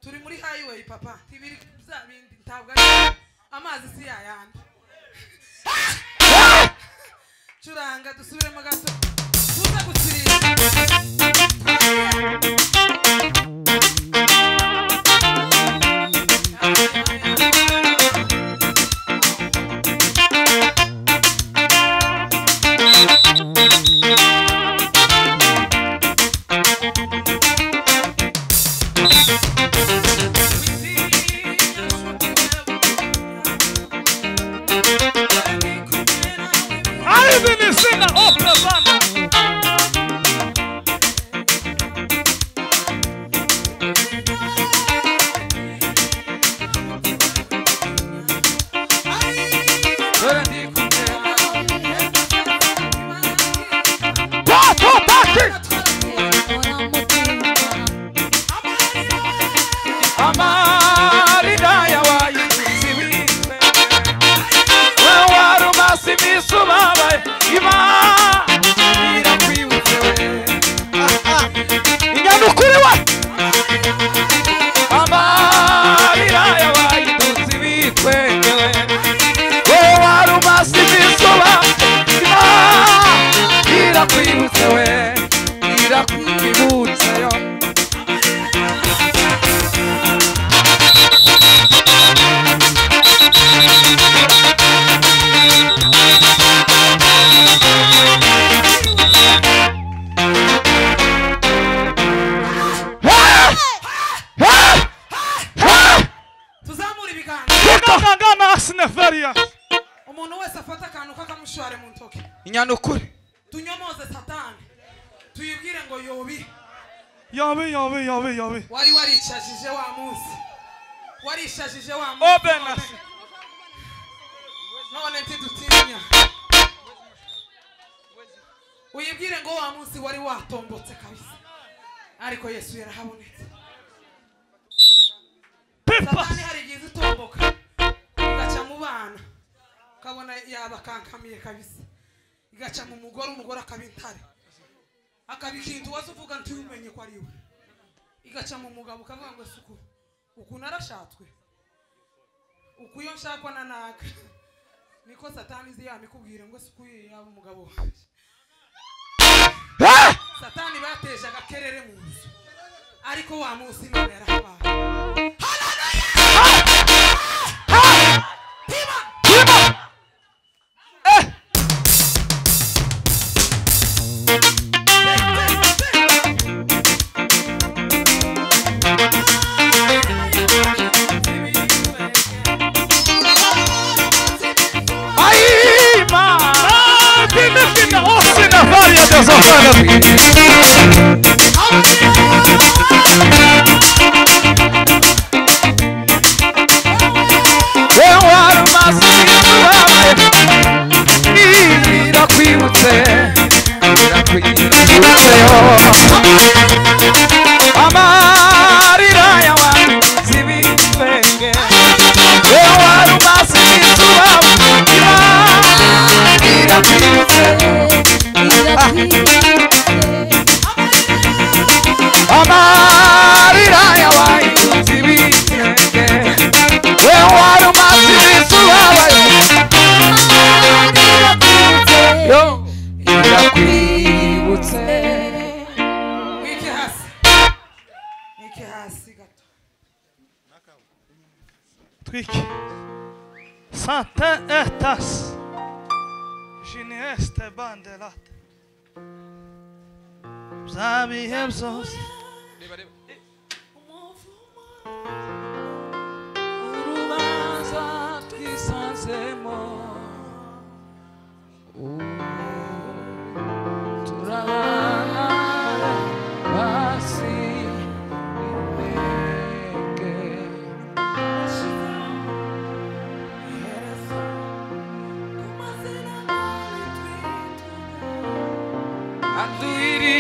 Turi muri highway papa. Tibiri bya bindi ntabwo ari amazi si yayandi. Curanga dusubiremo gato. Tuza gutsirira. Umuntu wese afata akantu kakamushware mu ntoki. Inyanukuri. Tunyomoze Satani. Tuyibwire ngo yobi. Yobi yobi yobi yobi. Wari waricajije wa munsi. Warishajije wa munsi. Obena. None ntidutinya. Uyibwire ngo wa munsi wari watombotse kabisa. Ariko Yesu yarahabonetse. Satani hari igihe itomboka. Igaca mu bana. Ukabona yabakankamiye kabisa. Igaca mu mugore, umugore akaba intare. Akaba ikintu waza uvuga ntiumenye ko ari we. Igaca mu mugabo ukavuga ngo suku uku narashatswe. Uku iyo nshakwa na naka. Niko Satani izi yamikubwira ngo suku yaba umugabo wanjye. Satani bateje agakerere mu nzu. Ariko wa munsi Imana yarahabaye. Haleluya! Tima! Tima! Santa etas Ginieste bandelat Zabi hebzos Urubanza twisanzemo turabana basi intege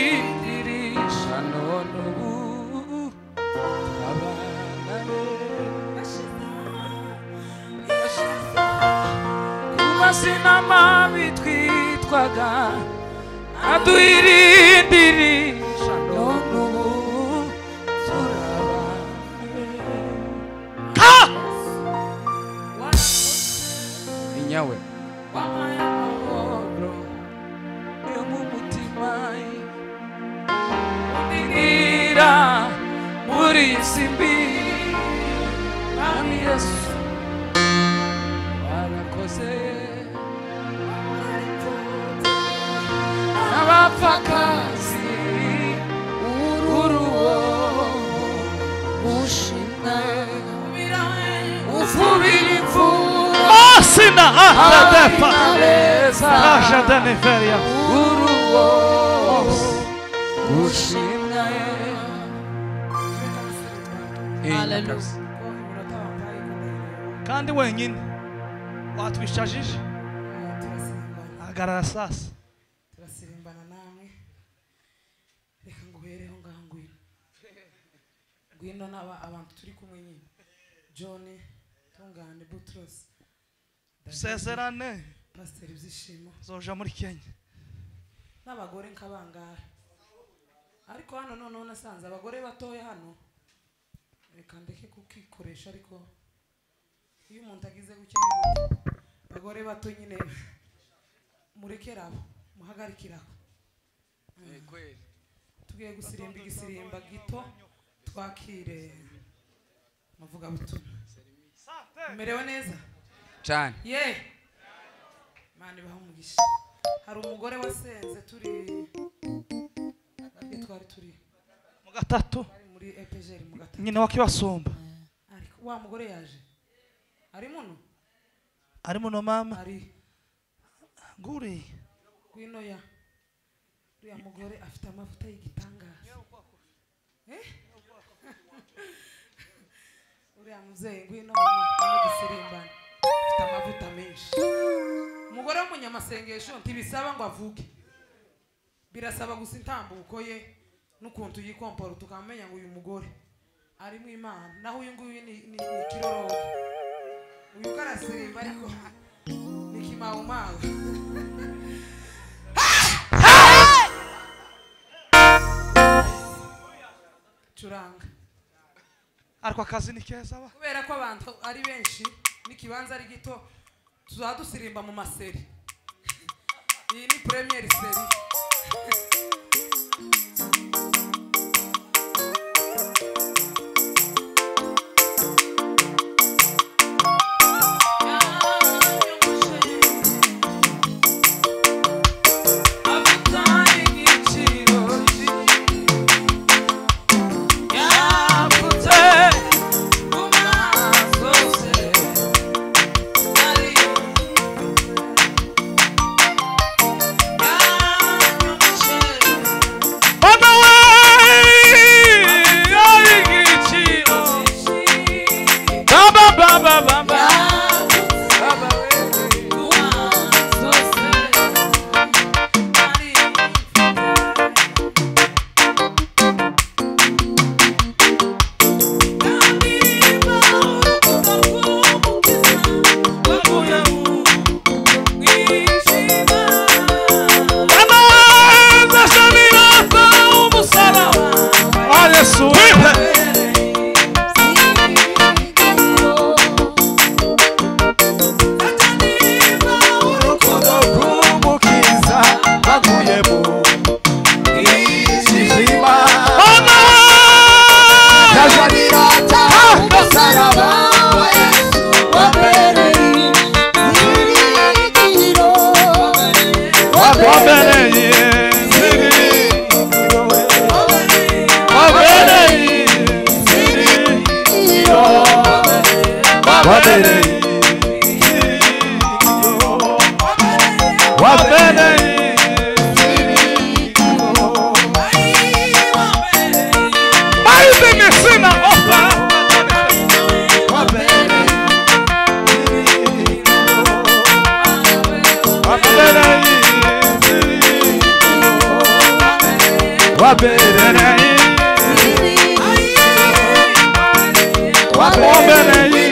aduirindirisha none ubu turabana be ku mazina mabi twitwaga aduirindirisha none ubu turabana be. Yawe wampaye amahoro yo mu mutima, undinira muri iyi si mbi. Mwami Yesu warakoze, n'abapfakazi uruwo ushimwe, ufubira imfura Asina atradepa. abeza Raja deniferia. uruwo ushimwe. Hallelujah. Ko iminota wampaye ko ndayireba. Kandi wenyine watwishajije. Turasirimbana, Hagarara sasa. turasirimbana namwe. Reka nguhereho ngaho, ngwino, ngwino n'aba abantu turi kumwe nyine, John, Tungane, Butros, David, Sezerane Pasiteri Byishimo zoja muri Kenya. N'abagore nk'abangara. Ariko hano noneho nasanze abagore batoya hano, reka ndeke kukikoresha, ariko iyo umuntu agize gutya ni gute? Abagore bato nyine murekere aho, muhagarikire aho. Tugiye gusirimba igisirimba gito, twakire amavugabutumwa. Merewe neza cyane. Ye, Imana ibahe umugisha. Hari umugore wasenze turi barya, twari turi Mu gatatu. Twari muri EPGR mu gatatu. Nyina wakibasumba. Ariko wa mugore yaje ari muno. Ari muno mama. Ari Nguri. Ngwino ya, uriya mugore afite amavuta y'igitangaza. Eh? Uriya mubyeyi, ngwino mama, ngwino dusirimbane, afite amavuta menshi. Umugore w'umunyamasengesho ntibisaba ngo avuge, birasaba gusa intambuko ye n'ukuntu yikompora, tukamenya ngo uyu mugore arimo Imana. Naho uyu nguyu ni kiroroge, uyu karasirimba ariko ni kimawumawu. Curanga. Ariko akazi ni keza ba. Kubera ko abantu ari benshi n'ikibanza ari gito, tuzaba dusirimba mu maseri. Iyi ni première série. Amavuta y'igiciro yapfutse ku maso se. Bana we igiciro. Baba baba baba. Baba we Bana we zashanirata umusaraba. Wa Yesu. Urukundo rw'Umukiza baguye mu mwijima. Bana we. Ndajarirata umusaraba wa Yesu wabereye ibyiringiro, Wabereye ibyiringiro. Wabereye ibyiringiro. wabereye Ibyiringiro. Wabereye ibyiringiro. Aize mesina opa. Wabereye ibyiringiro. Wabereye ibyiringiro. Wabereye Wabereye ibyiringiro. Wabereye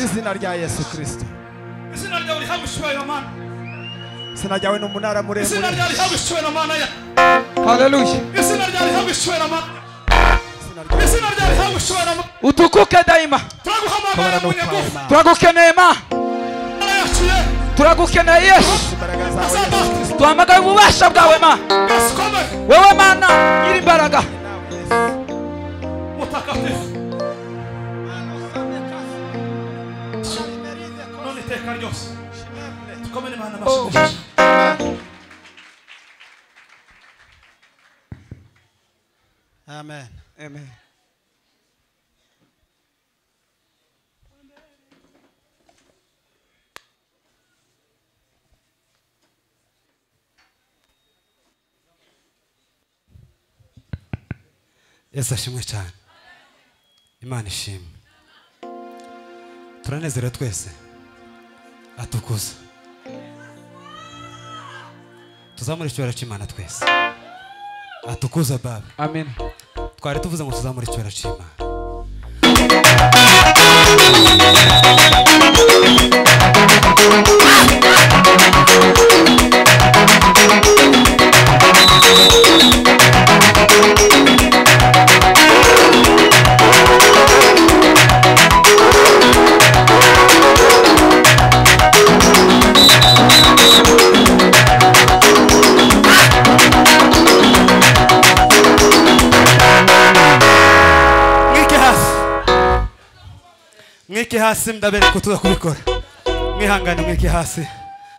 Izina rya Yesu Kristo. Izina ryawe rihabwe icyubahiro Mana. Izina ryawe ni umunara muremure. Izina ryawe rihabwe icyubahiro Mana ya. Haleluya. Izina ryawe rihabwe icyubahiro Mana. Izina ryawe rihabwe icyubahiro Mana. Utukuke daima. Turaguhamagara munyagufu. Turagukeneye Ma. Turagukeneye Yesu. Tuhamagaye ububasha bwawe Ma. Wewe Mana nyiri imbaraga. Mutakatifu. Amen. Amen. Yesu ashimwe cyane. Imana ishimwe. Turanezerewe twese. Atukuza. Tuzamure icyubahiro cy'Imana twese. Atukuza Baba. Amen. Twari tuvuze ngo tuzamure icyubahiro cy'Imana. Mwike hasi ndabereka tuza kubikora. Mwihangane mwike hasi.